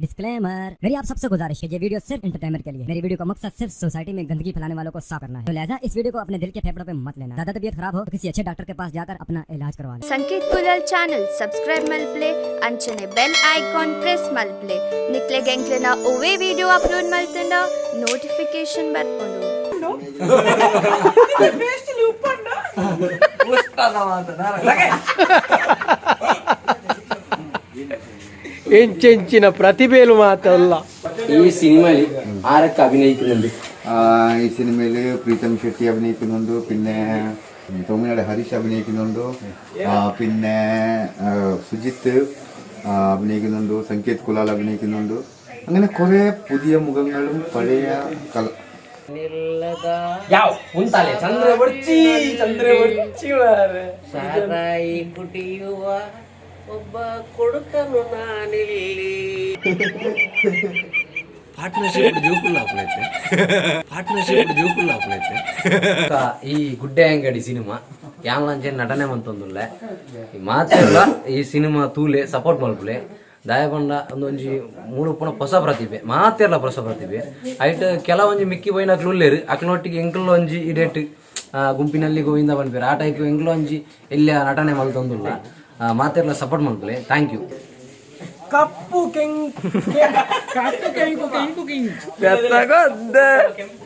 Disclaimer, मेरी आप सबसे गुजारिश है, ये वीडियो सिर्फ एंटरटेनमेंट के लिए। मेरी वीडियो का मकसद सिर्फ सोसाइटी में गंदगी फैलाने वालों को साफ करना है, तो लिहाजा इस वीडियो को अपने दिल के फेफड़ों पे मत लेना। ज्यादा तबीयत खराब हो तो किसी अच्छे डॉक्टर के पास जाकर अपना इलाज करवा लें। ಸಂಕೇತ್ ಕುಲಾಲ್ ಚಾನಲ್ ಸಬ್ಸ್ಕ್ರೈಬ್ ಮಲ್ಪಲೆ, ಅಂಚನೆ ಬೆಲ್ ಐಕಾನ್ ಪ್ರೆಸ್ ಮಲ್ಪಲೆ. ನಿಕ್ಲೆಗ್ ಎಂಕ್ಲೆನ ಒವ್ವೆ ವಿಡಿಯೋ ಅಪ್ಲೋಡ್ ಮಲ್ತಂಡ ನೋಟಿಫಿಕೇಶನ್ ಬರ್ಪುಂಡು. ಎಂಚೆಂಚಿನ ಪ್ರತಿಭೆಲು ಮಾತಲ್ಲ. ഈ സിനിമയിൽ ആരൊക്കെ അഭിനയിക്കുന്നുണ്ട്? ഈ സിനിമയിൽ പ്രീതം ഷെട്ടി അഭിനയിക്കുന്നുണ്ട്, പിന്നെ ടോമിനാട് ഹരീഷ് അഭിനയിക്കുന്നുണ്ട്, പിന്നെ സുജിത്ത് അഭിനയിക്കുന്നുണ്ട്, സംകേത് കുലാൽ അഭിനയിക്കുന്നുണ്ട്. അങ്ങനെ കുറെ പുതിയ മുഖങ്ങളും പഴയ കല ಉಂತಾಲೆ ಚಂದ್ರ ಬಡ್ಚಿ ಚಂದ್ರ ಬಡ್ಚಿ. ಸಾರಾಯಿ ಕುಡಿಯುವ ಒಬ್ಬ ಕೊಡುಕನು ನಾನಿಲ್ಲಿ. ಪಾರ್ಟ್ನರ್ಶಿಪ್ ಜೋಕುಲ್ಲ ಅಪ್ಲೈತೆ, ಪಾರ್ಟ್ನರ್ಶಿಪ್ ಜೋಕುಲ್ಲ ಅಪ್ಲೈತೆ. ಈ ಗುಡ್ಡೆ ಅಂಗಡಿ ಸಿನಿಮಾ ಯಾನ್ಲಂಚೆ ನಟನೆ ಮಂತೊಂದುಲ್ಲೆ. ಮಾತೆಲ್ಲ ಈ ಸಿನಿಮಾ ತೂಲೆ, ಸಪೋರ್ಟ್ ಮಲ್ಪುಲೆ. ದಾಯಪಂಡ ಒಂದೊಂಜಿ ಮೂಲು ಪುನ ಹೊಸ ಪ್ರತಿಭೆ, ಮಾತೆರ್ಲ ಹೊಸ ಪ್ರತಿಭೆ. ಐಟ್ ಕೆಲವೊಂಜಿ ಮಿಕ್ಕಿ ಪೋಯಿನಕ್ಲು ಉಲ್ಲೆರ್. ಅಕ್ಲೊಟ್ಟಿಗೆ ಎಂಕುಲು ಒಂಜಿ ಇಡೇಟ್ ಗುಂಪಿನಲ್ಲಿ ಗೋವಿಂದ ಪನ್ಪೆರ್. ಆ ಟೈಪ್ ಎಂಕುಲು ಒಂಜಿ ಎಲ್ಲಿಯ ನಟನೆ ಮಲ್ತೊಂದುಲ್ಲ. ಮಾತೆರ್ಲ ಸಪೋರ್ಟ್ ಮಲ್ಪುಲೆ. Thank you. ಕಪ್ಪು ಕೆಂಪು, ಕಪ್ಪು ಕೆಂಪು, ಕೆಂಪು ಕೆಂಪು.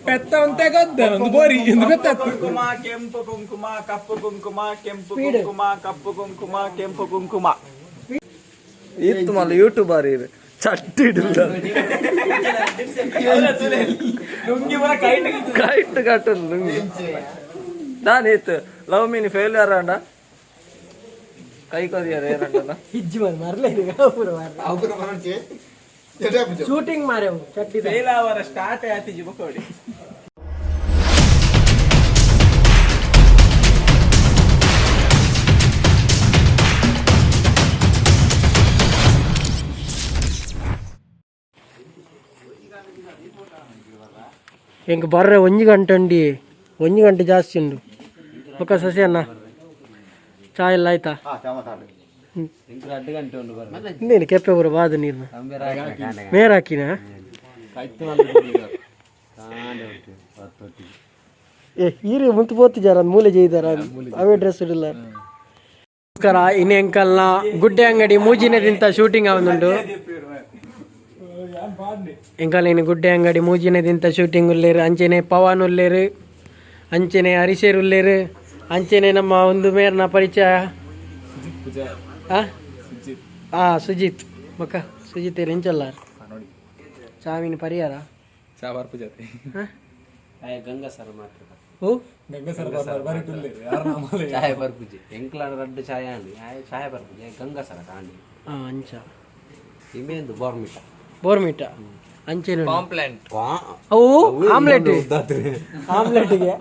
ಪೆತ್ತ ಒಂತೆ ಗದ್ದ ಒಂದು ಬೋರಿ ಎಂದು ಗೊತ್ತಾಯ್ತು. ಕುಂಕುಮ, ಕೆಂಪು ಕುಂಕುಮ, ಕಪ್ಪು ಕುಂಕುಮ, ಕೆಂಪು ಕುಂಕುಮ, ಕಪ್ಪು ಕುಂಕುಮ, ಕೆಂಪು ಕುಂಕುಮ. ಇತ್ತು ಮಲ್ಲ ಯೂಟ್ಯೂಬರ್ ಇರು ಚಟ್ಟಿ ಇಡಲ್ಲ. ಲುಂಗಿ ಪೂರ ಕೈಟ್. ಕೈಟ್ ಕಟ್ಟು ಲುಂಗಿ. ನಾನು ಇತ್ತು ಲವ್ ಮೀನ್ ಫೇಲ್ಯೂರ್ ಅಂಡ ಕೈ ಕೊದಿಯರ್ ಏರಂಡಲ್ಲ. ಇಜ್ಜಿ ಮಾರ್ ಮರ್ಲೆ. ಶೂಟಿಂಗ್ ಮಾರೆ ಚಟ್ಟಿ. ಫೇಲ್ ಅವರ ಸ್ಟಾರ್ಟ್ ಆತಿಜಿ ಬಕೋಡಿ. ಎಂಕ್ ಬರ್ರೆ ಒಂಜಿ ಗಂಟೆ ಉಂಡಿ, ಒಂಜಿ ಗಂಟೆ ಜಾಸ್ತಿ ಉಂಡು. ಬೊಕ್ಕ ಸಸಿ ಅಣ್ಣ, ಚಾ ಎಲ್ಲ ಆಯ್ತಾ? ಗಂಟೆ ಉಂಡು. ಇನ್ನೇನು ಕೆಪ್ಪೆ ಪೂರ ಬಾದ ನೀರ್ನ ಮೇರ್ ಹಾಕಿನ. ಏ ಈರು ಮುಂತು ಪೋತಿಜಾರ ಮೂಲೆ ಜೈದಾರ, ಅವೇ ಡ್ರೆಸ್ ಇಡಲ್ಲ. ನಮಸ್ಕಾರ. ಇನ್ನು ಎಂಕಲ್ನ ಗುಡ್ಡೆ ಅಂಗಡಿ ಮೂಜಿನ ದಿಂತ ಶೂಟಿಂಗ್ ಆವೊಂದುಂಡು. ಎಂಕಲ್ ಇನ್ನು ಗುಡ್ಡೆ ಅಂಗಡಿ ಮೂಜಿನ ದಿಂತ ಶೂಟಿಂಗ್ ಉಲ್ಲೇರು. ಅಂಚೆನೆ ಪವನ್ ಉಲ್ಲೇರು, ಅಂಚೆನೆ ಹರಿಶೇರ್ ಉಲ್ಲೇರು, ಅಂಚೆನೆ ನಮ್ಮ ಒಂದು ಮೇರ್ನ ಪರಿಚಯ. ಆ ಆ ಸುಜಿತ್. ಬೊಕ್ಕ ಸುಜಿತ್ ಎಂಚಲ್ಲಾರ್ ಚಾವಿನ ಪರಿಹಾರ. ಗಂಗಸರ ಮಾತ್ರ. ಓ. ಚಾಯ್ ಬರ್ಪುಜಿ. ಎಂಕ್ಲಾನ ರಡ್ಡು ಚಾಯ್ ಆಂಡ್ ಆಯ್ ಚಾಯ್ ಬರ್ಪುಜಿ ಗಂಗಸರ ಕಾಂಡಿ. ಆ ಅಂಚ. ಇಮೇಂದು ಬೋರ್ಮಿಟ. ಬೋರ್ಮಿಟ ಅಂಚೆನೆ. ಕಾಂಪ್ಲೆಂಟ್. ಅವು ಆಮ್ಲೆಟ್, ಆಮ್ಲೆಟ್ಗೆ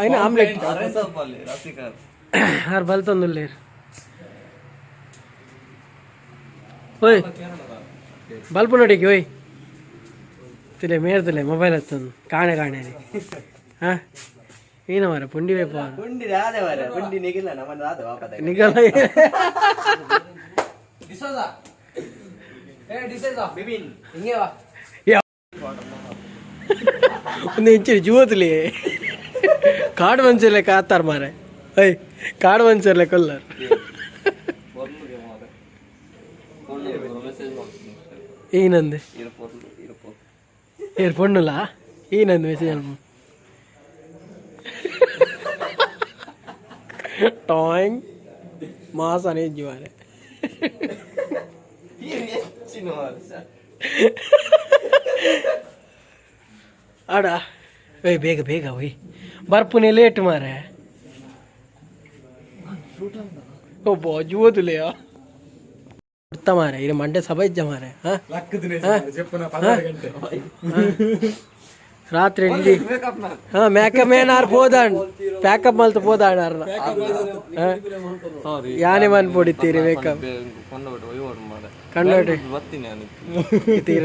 అయినా ಆಮ್ಲೆಟ್ ಆರ್ ಬಲ್ತೊಂದುಲ್ಲೇರ್. ಓಯ್ ಬಲ್ಪು ನೋಡಿಗೆ. ಓಯ್ ತುಲೆ ಮೇರ್ದುಲೆ ಮೊಬೈಲ್ ಹತ್ತೊಂದು ಕಾಣೆ ಕಾಣೆ. ಹಾ ಏನ ಮಾರ ಪುಂಡಿ ವೇಪ. ನಿಗಲ. ಡಿಸೋಜಾ, ಏ ಡಿಸೋಜಾ, ಬಿಬಿನ್ ಹಿಂಗೆ ವಾ. ಒಂದು ಇಂಚಿನ ಜೂವತ್ಲಿ ಕಾಡು ಮಂಚರ್ಲೆ ಕಾತಾರ ಮಾರೆ. I ಕಾಡು ಮಂಚರ್ಲೆ ಕೊಲ್ಲಾರ. ಏನಂದೆ ಏರ್ ಪೊಣ್ಣುಲ ಏನಂದು ಮೆಸೇಜ್ ಅಲ್ಪ ಟಾಯಿಂಗ್ ಮಾಸನೇ ಇಜ್ಜಿ ಮಾರೆ. ಆಡ ಓಯ್ ಬೇಗ ಬೇಗ ಓಯ್, ಬರ್ಪುನೆ ಲೇಟ್ ಮಾರೆ. ಓ ಬಾಜು ಓದುಲೆಯ ಕೊಡ್ತಾ ಮಾರೆ. ಇದು ಮಂಡೆ ಸಭೆ ಇಜ್ಜ ಮಾರೆ. ಹಾ ರಾತ್ರಿ ಇಲ್ಲಿ ಹಾ ಮೇಕಪ್ ಏನಾರು ಪೋದಾಂಡ್, ಪ್ಯಾಕಪ್ ಮಲ್ತು ಪೋದಾಂಡ್ ಅರ್ನ. ಯಾನೆ ಮನ್ ಪೊಡಿತೀರಿ ಮೇಕಪ್ ಕಣ್ಣೋಟಿ ತೀರ.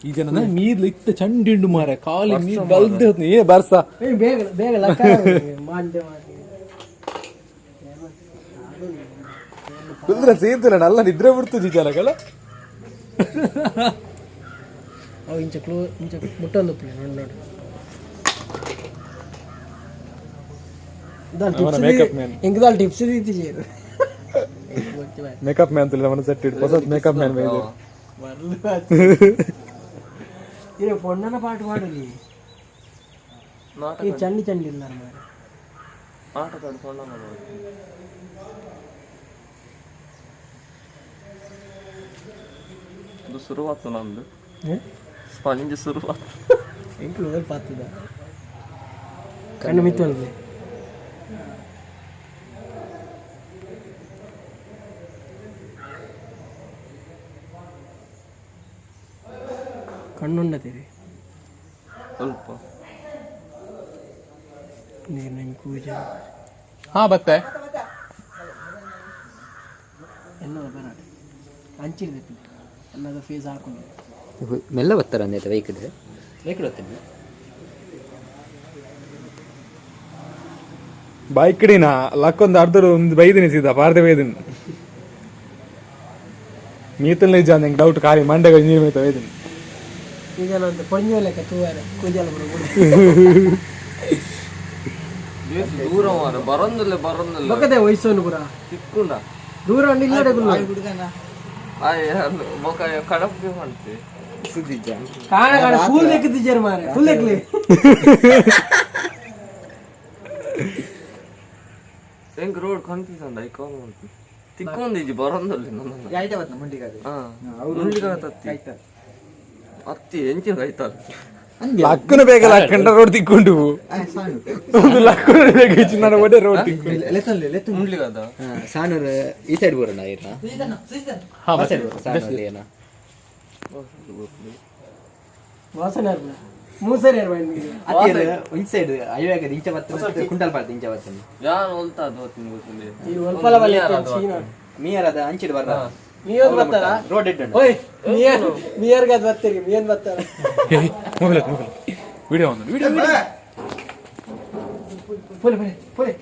ಈ ಜನ ನೀರ್ಲು ಇತ್ತ ಚಂಡಿಂಡು ಮಾರೆ, ಖಾಲಿ ನೀರ್ ಬಲ್ದೆ ಹೋತ್. ಏ ಬರ್ಸ. ಬೇಗ ಬೇಗ ಲಕ್ಕ ಮಾಂಡೆ. ಕುಲ್ದ್ರ ಸೇಂತಿಲ್ಲ ನಲ್ಲ ನಿದ್ರೆ ಬಿಡ್ತು ಜಿಜಾಲಗಳ. ಅವು ಇಂಚ ಕ್ಲೋ ಇಂಚ ಮುಟ್ಟೊಂದು ನೋಡಿ ನೋಡಿ. ಅವನ ಮೇಕಪ್ ಮ್ಯಾನ್. ಎಂಕದಾಲ್ ಟಿಪ್ಸ್ ದೀತಿಜೇರು. ಮೇಕಪ್ ಮ್ಯಾನ್ ತುಲ್ಲ ಮನ ಸೆಟ್ ಇಡ್ ಹೊಸ ಮೇಕಪ್ ಮ್ಯಾನ್ ಬೈದೆ. ಇರೆ ಪೊಣ್ಣನ ಪಾಠ ಮಾಡಲಿ ಈ ಚಂಡಿ ಚಂಡಿ ಇಲ್ಲ ಮಾರ್ರೆ. ನಾಟಕ ಆಡ್ಕೊಂಡು. ಇದು ಶುರುವಾತು ನಂದು. ಏ? ಸ್ಪಂಜ್ ಶುರುವಾತು. ಎಂಕ್ಲು ಓಲ್ ಪಾತದ ಕಣ್ಣು ಮಿತ್ತೊಲ್ಬೆ. ಕಣ್ಣುಂಡತೀರಿ. ಸ್ವಲ್ಪ ನೀರು ನಂಗೆ ಕೂಜ. ಹಾ ಬತ್ತೆ. ಎನ್ನದ ಬರಾಟ ಅಂಚಿರ್ದೆ ಎನ್ನದ ಫೇಸ್ ಹಾಕೊಂಡು. ಮೆಲ್ಲ ಬರ್ತಾರ ಅಂದೈತೆ ಬೈಕ್. ಬೈಕ್ ಬರ್ತೀನಿ. ಬೈಕ್ ಡಿನ ಲಕ್ಕೊಂದು ಅರ್ಧ ಒಂದು ಬೈದಿನಿ ಸೀದಾ ಪಾರ್ದೆ ಬೈದಿನಿ ಮೀತಲ್ ನಿಜ ನಂಗೆ ಡೌಟ್ ಖಾಲಿ ಮಂಡೆಗೆ ನೀರು ಮೇತ ಬೈದಿನಿ. ಈಗ ಒಂದು ಪೊಂಜೆ ಲೆಕ್ಕ ತೂವಾರೆ ಕೂಜಲ ಬಿಡು. ದೂರ ಮಾರ ಬರೊಂದಿಲ್ಲ ಬರೊಂದಿಲ್ಲ. ಬೊಕದೆ ವಯಸ್ಸೋನು ಪುರ. ತಿಕ್ಕುಂಡ. ದೂರ ಉಂಡು ಇಲ್ಲಡೆ ಗುಲ್ಲ. ಆಯ್ ಬೊಕ ಕಡಪು ಮಾಡ್ತಿ. ಕಾಣ ಕಾಣ ಕೂಲ್ ದೆಕ್ಕುತ್ತಿಜೇರು ಮಾರೆ ಕೂಲ್ ದೆಕ್ಲಿ. ಹೆಂಗ್ ರೋಡ್ ಕನ್ಫ್ಯೂಸ್ ಅಂದ ಐಕಾನ್ ಮಾಡ್ತಿ ತಿಕ್ಕೊಂದಿಜ್ಜಿ ಬರೊಂದಿಲ್ಲ ನನ್ನ. ಹಾ ಮುಂಡಿಗಾದ ಅತ್ತಿ ಅತ್ತಿ ಎಂಚಿನ ಐತಲ್ಲ. ಲಕ್ಕನ ಬೇಗ ಲಕ್ಕಂಡ ರೋಡ್ ತಿಕ್ಕೊಂಡು ಒಂದು ಲಕ್ಕನ ಬೇಗ ಇಚ್ಚು ನಾನು ಒಡೆ ರೋಡ್ ತಿಕ್ಕೊಂಡು. ಮುಂಡ್ಲಿಗಾದ. ಸಾನೂರು ಈ ಸೈಡ್ ಬರೋಣ ಇರ್ನ ಆ ಸೈಡ್ ಬರೋ ಸಾನೂರು ಏನ. ವಾಸನೆ ಅರ್ನ ಮೂಸರಿ ಅರ್ವ. ಒಂದ್ ಸೈಡ್ ಹೈವೇ ಆಗದ ಇಂಚ ಬತ್ತ ಕುಂಟಲ್ ಪಾಡ್ದು ಇಂಚ ಬರ್ತೇನೆ. ಯಾರು ಹೊಲ್ತಾ ಅದು ಗೊತ್ತಿಲ್ಲ. ಈ ಒಲ್ಪಲ ಬಲ್ಲಿ ಸೀನ. ಮೀಯರ್ ಅದ ಅಂಚಿಡ್ ಬರ್ರ. ನೀವೊಂದು ಬರ್ತಾರಾ? ರೋಡ್ ಇಟ್ಟು. ಓಯ್ ನಿಯರ್ ನಿಯರ್ಗೆ ಅದು ಬರ್ತೀರಿ ಮೀನ್ ಬರ್ತಾರ. ಮೊಬೈಲ್ ಮೊಬೈಲ್ ವಿಡಿಯೋ ಒಂದು ವಿಡಿಯೋ. ಪೋಲೆ ಪೋಲೆ ಪೋಲೆ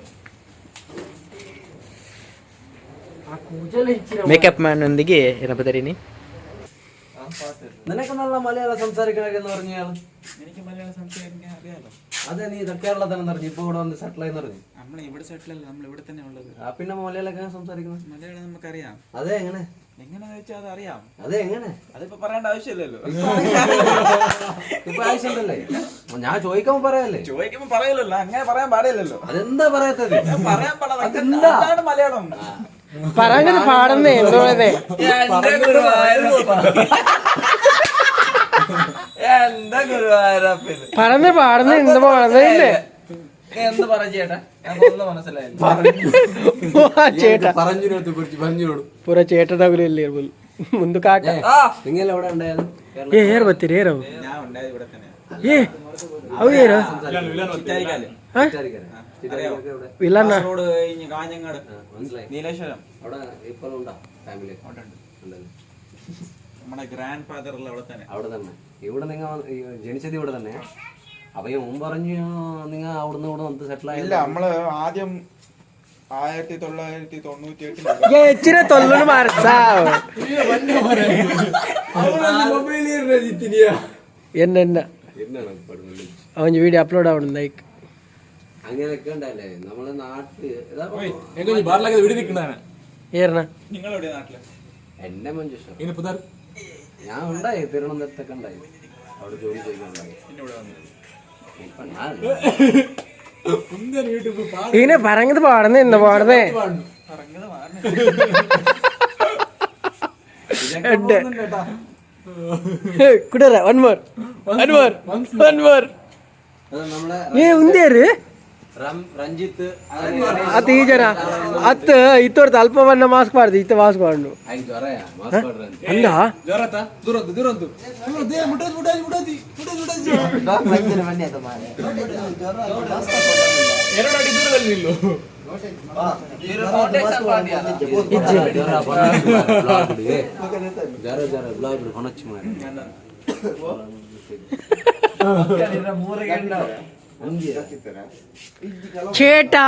ಆ ಕೂಜಲ ಹೆಚ್ಚಿನ. ಮೇಕಪ್ ಮ್ಯಾನ್ ಒಂದಿಗೆ ಏನಪ್ಪ ತರೀನಿ. നിനക്ക് നല്ല മലയാളം സംസാരിക്കണമെന്ന് പറഞ്ഞാൽ എനിക്ക് മലയാളം സംസാരിക്കാൻ അറിയാലോ. അതെ നീ കേരളത്തിലെന്ന് പറഞ്ഞു ഇപ്പൊ ഇവിടെ വന്ന് സെറ്റിൽ ആയെന്ന് പറഞ്ഞു. നമ്മൾ ഇവിടെ സെറ്റിൽ അല്ല, നമ്മൾ ഇവിടെ തന്നെ ഉള്ളത്. ആ പിന്നെ മലയാളം എങ്ങനെ സംസാരിക്കുന്നത്? മലയാളം നമുക്കറിയാം. അതെ എങ്ങനെ? എങ്ങനെയാന്ന് വെച്ചാൽ അത് അറിയാം. അതെ എങ്ങനെ? അതിപ്പോ പറയേണ്ട ആവശ്യമില്ലല്ലോ. ഇപ്പൊ ആവശ്യമുണ്ടല്ലേ? ഞാൻ ചോദിക്കുമ്പോ പറയല്ലേ? ചോദിക്കുമ്പോ പറയലല്ലോ, അങ്ങനെ പറയാൻ പാടില്ലല്ലോ. അതെന്താ പറയാത്തത്? പറയാൻ പാടില്ല, അതാണ് മലയാളം. പറങ്ങത് പാടുന്നേ എന്തോന്നേ. എന്താ ഗുരുവായൂരപ്പന് പറന്ന് പാടുന്നേ എന്ത് പാടുന്നേ? എന്ത് പറ ചേട്ടാ, ഒന്നും മനസ്സിലായില്ല. ചേട്ടാ പറഞ്ഞതിനകത്ത് കുറിച്ച് പറഞ്ഞോളൂ. ಪೂರ ചേട്ടನಾಗಲಿ ಇರ್ಬೋದು ಮುಂದೆ ಕಾಕ. നിങ്ങൾ എവിടെ ഉണ്ടായത്? ಏ ಏರ್ ಬರ್ತೀರಿ ಏರವು. ഞാൻ ഉണ്ടായത് ഇവിടെ തന്നെ. ಏ ಅವು ಏರು. ചിറ്റാരിക്കാല്. വില്ലന്ന. കാസർഗോഡ് കഴിഞ്ഞ് കാഞ്ഞങ്ങാട്. മനസ്സിലായി. നീലേശ്വരം. അവിടെ ഇപ്പോഴും ഉണ്ടോ ഫാമിലി? ഉണ്ടല്ലേ? നമ്മുടെ ഗ്രാൻഡ് ഫാദർ ഉള്ള അവിടെ തന്നെ. അവിടെ തന്നെ. ഇവിടെ നിങ്ങൾ ജനിച്ചത് ഇവിടെ തന്നെ. അപ്പൊ ഈ മുമ്പ് പറഞ്ഞു നിങ്ങ അവിടുന്ന് ഇവിടെ വന്ന് സെറ്റിൽ ആയി. ഇല്ല, നമ്മള് ആദ്യം 1998 ಹೆಚ್ಚಿನ ತೊಲ್ಲುನು ಮಾರಸಾವ್ ಎನ್ನ ಎನ್ನ ಅವನ ವಿಡಿಯೋ ಅಪ್ಲೋಡ್ ಅವನು ಲೈಕ್. അങ്ങനെയൊക്കെ ഉണ്ടല്ലേ നമ്മളെ നാട്ടില്? ಬಾರ್ಲಾಗದ ವಿಡಿಯೋ ತಿಕ್ಕಣ. ಏರ್ನ. നിങ്ങളെവിടെയാ നാട്ടില്? എന്റെ മഞ്ചേശ്വരം. ഇനി പുതാർ. ഞാൻ ഉണ്ടായി തിരുവനന്തപുരത്തൊക്കെ ഉണ്ടായി അവിടെ ജോലി ചെയ്യുന്നുണ്ടായി. ഇപ്പൊ ഞാൻ ఈయన పరంగത് పాడనే ఇంత పాడనే కుడరా one more one more one more. അത് നമ്മളെ ಏ ಉಂದೇರು. രഞ്ജിത്ത്. ಅತ್ತ ಈ ಜನ ಅತ್ತ ಇತ್ತೋರ್ತ ಅಲ್ಪವನ್ನ ಮಾಸ್ಕ್ ಪಾಡ್ದು ಇತ್ತ ಮಾಸ್ಕ್ ಪಾಡ್ನು. ಜ್ವರ ಮಾಸ್ಕ್ ಅಂದ. ಜ್ವರತ ದೂರಂತು ದೂರಂತು ಮುಟ್ಟೋದು ಮುಟ್ಟೋದು ಮುಟ್ಟೋದು ಮುಟ್ಟೋದು. ಎರಡು ಅಡಿ ದೂರದಲ್ಲಿ ನಿಲ್ಲು. ಜ್ವರ ಜ್ವರ ಬ್ಲಾಗ್ ಕೊನಚ್ಚು ಮಾರೆ. ചേട്ടാ.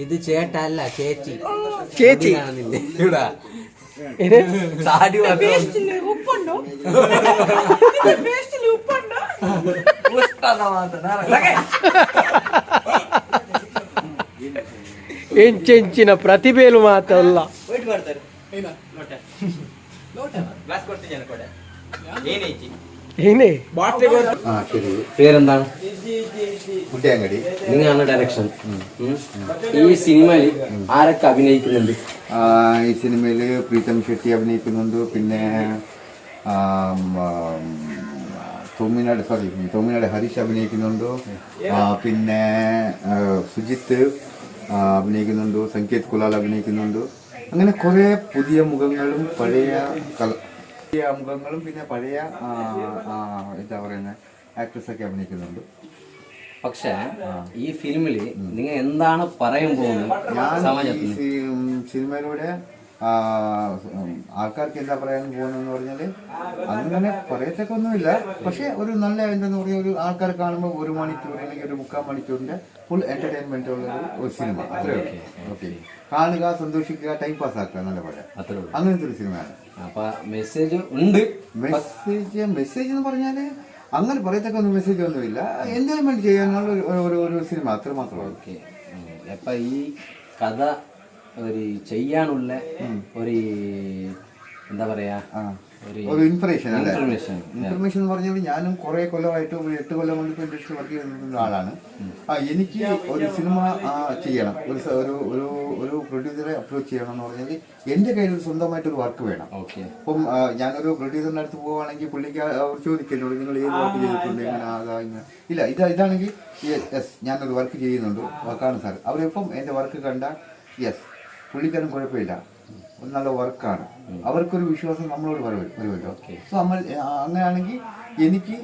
ഇത് ചേട്ട അല്ല, ചേച്ചി. ചേച്ചി. കാണുന്നില്ലേ ഇവിടെ? താടി മാത്രം. ಎಂಚೆಂಚಿನ ಪ್ರತಿಭೆಲು ಮಾತಲ್ಲ. ಏನೇ. ആ ശരി. പേരെന്താണ്? കുട്ടിയങ്ങടി. നിങ്ങളാണ് ഡയറക്ഷൻ. ഈ സിനിമയിൽ ആരൊക്കെ അഭിനയിക്കുന്നുണ്ട്? ഈ സിനിമയിൽ പ്രീതം ഷെട്ടി അഭിനയിക്കുന്നുണ്ട്. പിന്നെ തൂമിനാട്, സോറി, തൂമിനാട് ഹരീഷ് അഭിനയിക്കുന്നുണ്ട്. പിന്നെ സുജിത്ത് അഭിനയിക്കുന്നുണ്ട്. സംഗീത് കുലാൽ അഭിനയിക്കുന്നുണ്ട്. അങ്ങനെ കുറേ പുതിയ മുഖങ്ങളും പഴയ കല പുതിയ മുഖങ്ങളും പിന്നെ പഴയ എന്താ പറയുന്നത്, ആക്ട്രസൊക്കെ അഭിനയിക്കുന്നുണ്ട്. പക്ഷേ ഈ ഫിലിമില് നിങ്ങൾ എന്താണ് പറയാൻ പോകുന്നത് ഞാൻ ഈ സമാജത്തിന്? സിനിമയിലൂടെ ആൾക്കാർക്ക് എന്താ പറയാൻ പോകുന്നതെന്ന് പറഞ്ഞാല് അങ്ങനെ പറയത്തക്കൊന്നുമില്ല. പക്ഷെ ഒരു നല്ല, എന്താന്ന് പറഞ്ഞാൽ, ഒരു ആൾക്കാർ കാണുമ്പോൾ ഒരു മണിക്കൂർ അല്ലെങ്കിൽ ഒരു മുക്കാൽ മണിക്കൂറിന്റെ ഫുൾ എന്റർടൈൻമെന്റ് ഉള്ള ഒരു സിനിമ, അത്രേ ഉള്ളൂ. ഓക്കെ, കാണുക, സന്തോഷിക്കുക, ടൈം പാസ് ആക്കുക, നല്ല പോലെ. അത്രേ ഉള്ളൂ. അങ്ങനത്തെ ഒരു സിനിമയാണ്. അപ്പൊ മെസ്സേജ് ഉണ്ട്? മെസ്സേജ് മെസ്സേജ് എന്ന് പറഞ്ഞാല് അങ്ങനെ പറയത്തക്ക ഒന്നും മെസ്സേജ് ഒന്നുമില്ല. എൻജോയ്മെന്റ് ചെയ്യാനുള്ള ഒരു ഒരു ഒരു സിനിമ, അത്ര മാത്രമേ ഉള്ളൂ. ഓക്കെ. അപ്പൊ ഈ കഥ ഒരു ചെയ്യാനുള്ള ഒരു, എന്താ പറയാ, ഒരു ഒരു ഇൻഫർമേഷൻ അല്ലേ? ഇൻഫർമേഷൻ. ഇൻഫർമേഷൻ എന്ന് പറഞ്ഞാൽ ഞാനും കുറെ കൊല്ലമായിട്ട്, ഒരു 8 കൊല്ലം കൊണ്ട് ഇപ്പൊ ഇൻഡസ്ട്രി വർക്ക് ചെയ്യുന്ന ആളാണ്. എനിക്ക് ഒരു സിനിമ ചെയ്യണം, ഒരു സ- ഒരു ഒരു ഒരു പ്രൊഡ്യൂസറെ അപ്രോച്ച് ചെയ്യണം എന്ന് പറഞ്ഞാൽ എൻ്റെ കയ്യിൽ ഒരു സ്വന്തമായിട്ടൊരു വർക്ക് വേണം. അപ്പം ഞാനൊരു പ്രൊഡ്യൂസറിന്റെ അടുത്ത് പോവുകയാണെങ്കിൽ പുള്ളിക്ക് അവർ ചോദിക്കുന്നോട്, നിങ്ങൾ ഏത് വർക്ക് ചെയ്തിട്ടുണ്ട്, എങ്ങനെ, അതാ ഇങ്ങനെ ഇല്ല. ഇതാണെങ്കിൽ യെസ്, ഞാനൊരു വർക്ക് ചെയ്യുന്നുണ്ട്, വർക്കാണ് സാർ. അവരിപ്പം എൻ്റെ വർക്ക് കണ്ട, യെസ്, പുള്ളിക്കാരൻ കുഴപ്പമില്ല, ഒരു നല്ല വർക്കാണ്, അവർക്കൊരു വിശ്വാസം നമ്മളോട് വരുമല്ലോ. സോ നമ്മൾ അങ്ങനെയാണെങ്കിൽ എനിക്ക്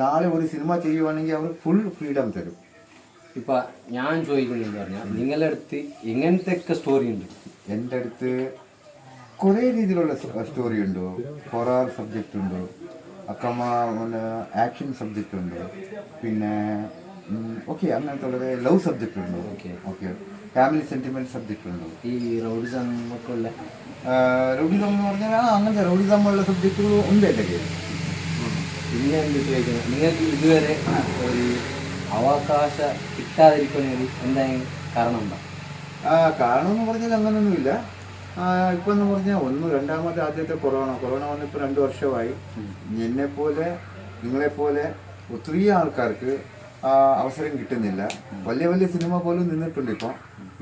നാളെ ഒരു സിനിമ ചെയ്യുവാണെങ്കിൽ അവർ ഫുൾ ഫ്രീഡം തരും. ഇപ്പൊ ഞാൻ ചോദിക്കുന്നത് പറഞ്ഞാൽ, നിങ്ങളുടെ അടുത്ത് എങ്ങനത്തെ സ്റ്റോറി ഉണ്ട്? എൻ്റെ അടുത്ത് കുറേ രീതിയിലുള്ള സ്റ്റോറി ഉണ്ട്. ഹൊറാർ സബ്ജക്റ്റ് ഉണ്ട്, അക്കമ പിന്നെ ആക്ഷൻ സബ്ജക്റ്റ് ഉണ്ട്, പിന്നെ ഓക്കെ, അങ്ങനത്തെ ഉള്ളത് ലവ് സബ്ജക്റ്റ് ഉണ്ട്, ഓക്കെ, ഫാമിലി സെന്റിമെന്റ് സബ്ജക്റ്റ് ഉണ്ട്. ഈ റൗഡിസം ഒക്കെ ഉള്ള? റൗഡിസം എന്ന് പറഞ്ഞാൽ അങ്ങനത്തെ റൗഡിസം ഉള്ള സബ്ജക്റ്റുകൾ ഉണ്ട് എൻ്റെ കയ്യിൽ. പിന്നെ എന്ത് ചോദിക്കുന്നത്, നിങ്ങൾക്ക് ഇതുവരെ ഒരു അവകാശ കിട്ടാതിരിക്കുന്നതിന് എന്തായാലും കാരണമുണ്ടോ? കാരണം എന്ന് പറഞ്ഞാൽ അങ്ങനൊന്നുമില്ല. ഇപ്പം എന്ന് പറഞ്ഞാൽ ഒന്ന്, രണ്ടാമത്തെ, ആദ്യത്തെ കൊറോണ. കൊറോണ വന്നിപ്പോൾ 2 വർഷമായി. എന്നെപ്പോലെ നിങ്ങളെപ്പോലെ ഒത്തിരി ആൾക്കാർക്ക് അവസരം കിട്ടുന്നില്ല. വലിയ വലിയ സിനിമ പോലും നിന്നിട്ടുണ്ട്. ഇപ്പം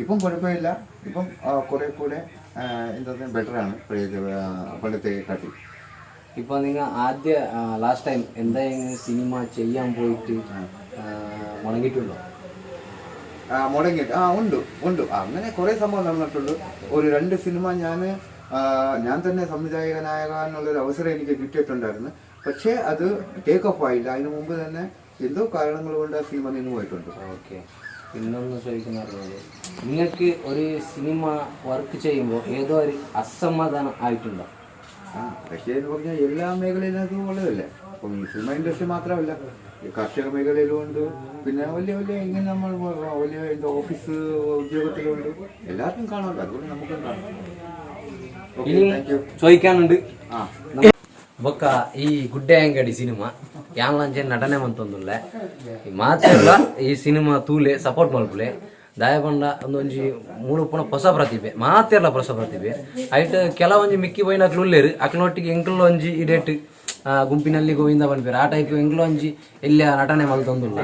ഇപ്പം കുഴപ്പമില്ല. ഇപ്പം കുറെ കൂടെ എന്താ പറയുക, ബെറ്ററാണ് പണ്ടത്തെ കാട്ടി. ഇപ്പൊ നിങ്ങൾ ആദ്യ ലാസ്റ്റ് ടൈം എന്തായാലും സിനിമ ചെയ്യാൻ പോയിട്ട് മുടങ്ങിയിട്ടുണ്ടോ? മുടങ്ങിയിട്ട് ഉണ്ട് ഉണ്ട്. അങ്ങനെ കുറേ സംഭവം നടന്നിട്ടുണ്ട്. ഒരു 2 സിനിമ ഞാൻ തന്നെ സംവിധായകനാകാനുള്ളൊരു അവസരം എനിക്ക് കിട്ടിയിട്ടുണ്ടായിരുന്നു. പക്ഷേ അത് ടേക്ക് ഓഫ് ആയില്ല. അതിനു മുമ്പ് തന്നെ എന്തോ കാരണങ്ങൾ കൊണ്ട് ആ സിനിമ നിന്ന് പോയിട്ടുണ്ട്. ഓക്കെ. പിന്നൊന്ന് ചോദിക്കുന്ന പറഞ്ഞാൽ, നിങ്ങൾക്ക് ഒരു സിനിമ വർക്ക് ചെയ്യുമ്പോൾ ഏതോ ഒരു അസമാധാനം ആയിട്ടുണ്ടോ? പക്ഷേ എന്ന് പറഞ്ഞാൽ എല്ലാ മേഖലയിലും അത് ഉള്ളതല്ലേ. അപ്പം ഈ സിനിമ ഇൻഡസ്ട്രി മാത്രമല്ല, ഈ കാർഷിക മേഖലയിലും ഉണ്ട്, പിന്നെ വലിയ വലിയ ഇങ്ങനെ നമ്മൾ വലിയ എന്തോ ഓഫീസ് ഉദ്യോഗത്തിലുണ്ട്. എല്ലാവർക്കും കാണാമല്ലോ, അതുകൊണ്ട് നമുക്കും കാണാം. ഓക്കെ, ഇനി thank you. ചോദിക്കാനുണ്ട്. ಬೊಕ್ಕ ಈ ಗುಡ್ಡೆ ಅಂಗಡಿ ಸಿನಿಮಾ ಯಾನ್ಲಂಚೆ ನಟನೆ ಮಂತೊಂದುಲ್ಲೆ ಮಾತೆರ್ಲ ಈ ಸಿನಿಮಾ ತೂಲೆ, ಸಪೋರ್ಟ್ ಮಲ್ಪುಲೆ. ದಾಯಪಂಡ ಒಂದೊಂಜಿ ಮೂಲು ಪುನ ಹೊಸ ಪ್ರತಿಭೆ, ಮಾತೆರ್ಲ ಹೊಸ ಪ್ರತಿಭೆ. ಐಟ್ ಕೆಲವೊಂಜಿ ಮಿಕ್ಕಿ ಪೋಯಿನ ಅಕ್ಲು ಉಲ್ಲೇರು. ಅಕ್ಲೊಟ್ಟಿಗೆ ಎಂಕ್ಲ ಒಂಜಿ ಇಡೇಟ್ ಗುಂಪಿನಲ್ಲಿ ಗೋವಿಂದ ಪನ್ಪೆರ್, ಆ ಟೈಪ್ ಎಂಕ್ಲ ಒಂಜಿ ಎಲ್ಲಿಯ ನಟನೆ ಮಲ್ತೊಂದುಲ್ಲ.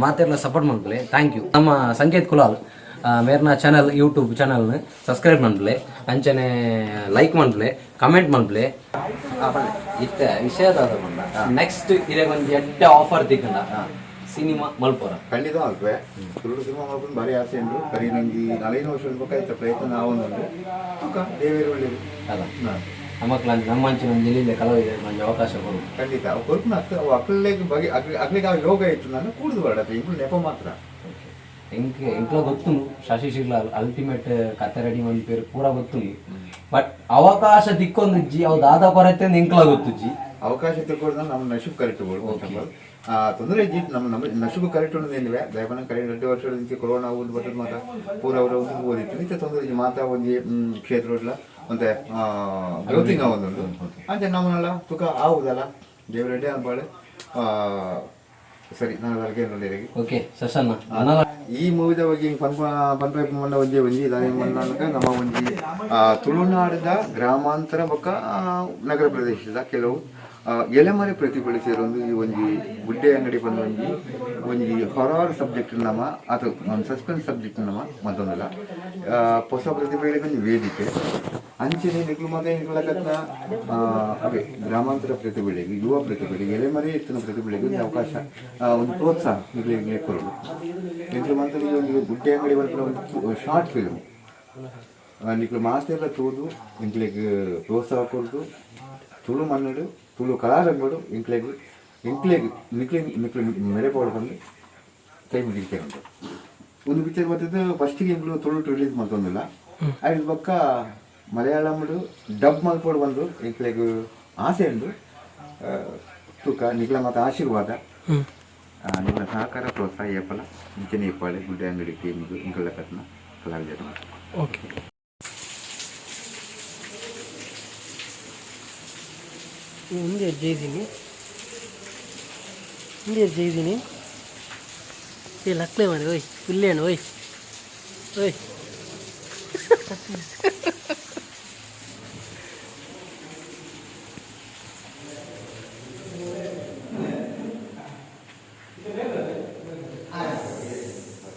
ಮಾತೆರ್ಲ ಸಪೋರ್ಟ್ ಮಲ್ಪುಲೆ. Thank you. ನಮ್ಮ ಸಂಕೇತ್ ಕುಲಾಲ್ ಮೇರ್ನ ಚಾನಲ್, ಯೂಟ್ಯೂಬ್ ಚಾನಲ್ ಸಬ್ಸ್ಕ್ರೈಬ್ ಮನ್ಪುಲೆ, ಅಂಚನೆ ಲೈಕ್ ಮನ್ಪುಲೆ, ಕಮೆಂಟ್ ಮನ್ಪುಲೆ. ಇತ್ತ ವಿಷಯದಾದ ಪಂಡ, ನೆಕ್ಸ್ಟ್ ಇರೆಗ್ ಒಂಜಿ ಎಡ್ಡೆ ಆಫರ್ ತಿಕ್ಕಂಡ ಸಿನಿಮಾ ಮಲ್ಪೊರ? ಖಂಡಿತ ಮಲ್ಪೆ. ತುಳು ಸಿನಿಮಾ ಮಲ್ಪುನ ಭಾರಿ ಆಸೆ ಉಂಟು. ಕರಿ ನಂಗೆ 4 ವರ್ಷದ ಬೊಕ್ಕ ಇತ್ತ ಪ್ರಯತ್ನ ಆವೊಂದುಂಡು. ತೂಕ, ದೇವೇರು ಒಳ್ಳೇದು. ಅದ ನಮಕ್ಲ ನಮ್ಮಂಚಿನ ಒಂಜಿ ಎಲ್ಲಿಲ್ಲ ಕಲಾವಿದ ಒಂಜಿ ಅವಕಾಶ ಕೊಡು. ಖಂಡಿತ ಅವು ಕೊರ್ಪುನ ಅತ್ತು. ಅವು ಅಕ್ಲೆಗ್ ಬಗೆ ಅಕ್ಲೆಗ್ ಆ ಯೋಗ ಇತ್ತು. ನಾನು ಕೂಡುದು ಬರಡತ್ತೆ ಇಂಕುಲು ನೆಪ ಮಾತ್ರ. ಎಂಕ್ ಎಂಕ್ಲ ಗೊತ್ತುಂಡು, ಶಶಿ ಶಿರ್ಲಾಲ್ ಅಲ್ಟಿಮೇಟ್ ಕತೆ ರೆಡಿ ಮನ್ಪೇರು ಪೂರ ಗೊತ್ತುಂಡು. ಬಟ್ ಅವಕಾಶ ದಿಕ್ಕೊಂದುಜ್ಜಿ. ಅವು ದಾದ ಕೊರತೆ ಎಂಕ್ಲ ಗೊತ್ತುಜ್ಜಿ. ಅವಕಾಶ ತಿಳ್ಕೊಳ್ದ ನಮ್ಮ ನಶೀಬ್ ಕರೆಕ್ಟ್ ಬೋಡು. ತೊಂದರೆ ಇಜ್ಜಿ. ನಮ್ಮ ನಮ್ಮ ನಸುಗು ಕರೆಕ್ಟ್ ಉಂಡು ಏನಿವೆ ದಯಪನ ಕರೆಂಟ್ 2 ವರ್ಷದ ಕೊರೋನಾ ಒಂದು ಬರ್ತದೆ ಮಾತ್ರ ಪೂರ ಅವರ ಒಂದು ಓದಿತ್ತು. ಇತ್ತೆ ತೊಂದರೆ ಇಜ್ಜಿ ಮಾತಾ ಒಂಜಿ ಕ್ಷೇತ್ರ ಒಂತೆ ಗ್ರೋತಿಂಗ್ ಆವೊಂದುಂಡು. ಅಂಚ ನಮ್ಮನೆಲ್ಲ ತುಕ ಆವುದಲ್ಲ ದೇವರೆಡ್ಡಿ ಅನ್ಪಾಳೆ. ಸರಿ, ನಾನು ಅಲ್ಗೆ ನೋಡಿ. ಓಕೆ ಸಸನ್ನ. ಈ ಮೂವಿದ ಬಗ್ಗೆ ಪನ್ಪ ಪನ್ಪೆ ಮಂಡ ಒಂಜಿ ಒಂಜಿ ದಾನಿ ಮಣ್ಣಾನಗ ನಮ್ಮ ಒಂಜಿ ತುಳುನಾಡಿದ ಗ್ರಾಮಾಂತರ ಬೊಕ್ಕ ನಗರ ಪ್ರದೇಶದ ಕೆಲವು ಎಲೆಮರೆ ಪ್ರತಿಭೆಗಳು ಸೇರೊಂದು ಈ ಒಂಜಿ ಗುಡ್ಡೆ ಅಂಗಡಿ ಬಂದ ಒಂಜಿ ಒಂಜಿ ಹೊರಾರ್ ಸಬ್ಜೆಕ್ಟ್ ನಮ್ಮ ಅದು ಒಂದು ಸಸ್ಪೆನ್ಸ್ ಸಬ್ಜೆಕ್ಟ್ ನಮ್ಮ ಮತ್ತೊಂದಲ್ಲ ಹೊಸ ಪ್ರತಿಭೆಗಳಿಗೆ ಒಂಜಿ ವೇದಿಕೆ. ಅಂಚನೆ ನಿಕ್ಲು ಮತ್ತೆ ನಿಕ್ಲಕತ್ನ ಅವೇ ಗ್ರಾಮಾಂತರ ಪ್ರತಿಭೆಗಳಿಗೆ, ಯುವ ಪ್ರತಿಭೆಗಳಿಗೆ, ಎಲೆಮರೆ ಎತ್ತಿನ ಪ್ರತಿಭೆಗಳಿಗೆ ಒಂದು ಅವಕಾಶ, ಒಂದು ಪ್ರೋತ್ಸಾಹ ನಿಕ್ಲಿಗೆ ಕೊರಡು. ಎಂಕ್ಲು ಮಾತ್ರ ಈ ಒಂದು ಗುಡ್ಡೆ ಅಂಗಡಿ ಬರ್ಪುನ ಒಂದು ಶಾರ್ಟ್ ಫಿಲ್ಮ್ ನಿಕ್ಲು ಮಾತೆಲ್ಲ ತೂದು ಎಂಕ್ಲೆಗ್ ಪ್ರೋತ್ಸಾಹ ಕೊರ್ದು ತುಳು ಮಣ್ಣಡು ತುಳು ಕಲಾರಂಗಡು ಎಂಕ್ಲೆಗ್ ಎಂಕ್ಲೆಗ್ ನಿಕ್ಲೆ ನಿಕ್ಲು ಮೆರೆ ಪೋಡು ಬಂದು ಕೈ ಮುಗಿಲಿಕ್ಕೆ ಉಂಟು. ಒಂದು ಪಿಕ್ಚರ್ ಬರ್ತದೆ. ಫಸ್ಟಿಗೆ ಎಂಕ್ಲು ತುಳು ರಿಲೀಸ್ ಮಲ್ತೊಂದಿಲ್ಲ. ಐದು ಬೊಕ್ಕ ಮಲಯಾಳಂಡು ಡಬ್ ಮಲ್ಪೋಡು ಬಂದು ಎಂಕ್ಲೆಗ್ ಆಸೆ ಉಂಡು. ತೂಕ ನಿಕ್ಲ ಮಾತ ಆಶೀರ್ವಾದ, ನಿಕ್ಲ ಸಹಕಾರ ಪ್ರೋತ್ಸಾಹ ಏಪಲ ಇಂಚನೆ ಇಪ್ಪಾಳೆ ಗುಡ್ಡೆ ಅಂಗಡಿ ಟೀಮಿಗೆ ಇಂಕಲ ಕತ್ನ ಕಲಾವಿದರು. ಓಕೆ. ಮುಂದೆ ಜೈದೀನಿ, ಮುಂದೆ ಜೈದೀನಿ. ಏ ಲಕ್ಲೆ ಮಾರಿ, ಓಯ್ ಇಲ್ಲೇನು, ಓಯ್ ಓಯ್.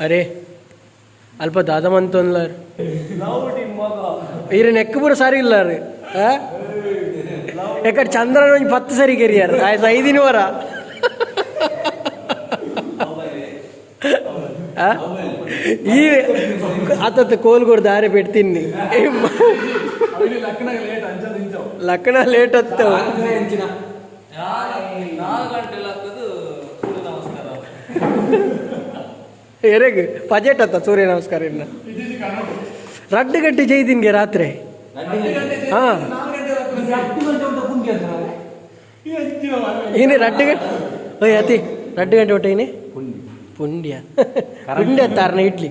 ಅರೆ ಅಲ್ಪ ದಾದ ಮಂತೊಂದ್ಲಾರ್ ಈರೆ ನೆಕ್ ಪೂರ ಸರಿ ಇಲ್ಲಾರು. ಎಕಡೆ ಚಂದ್ರನ ಒಂಜಿ 10 ಸರಿ ಕೆರಿಯಾರ ಆಯ್ತು ಐದಿನ ವರ. ಈ ಆತತ್ತ ಕೋಲ್ಗೋಡ್ ದಾರೆ పెಡ್ತೀನಿ. ಲಕ್ಕಣ ಲೇಟ್ ಹತ್ತವು. ಎರೆಗ್ ಪಜೆಟ್ ಅತ್ತ ಸೂರ್ಯ ನಮಸ್ಕಾರ. ಇನ್ನ ರಡ್ಡು ಗಂಟೆ ಜೈದಿನ್ಗೆ ರಾತ್ರಿ. ಹಾ ಏನೇ ರಡ್ಡು ಗಂಟೆ? ಓಯ್ ಅತಿ ರಡ್ಡು ಗಂಟೆ ಒಟ್ಟ ಏನೇ ಪುಂಡ್ಯ ಪುಂಡ್ಯ ತಾರನ ಇಡ್ಲಿ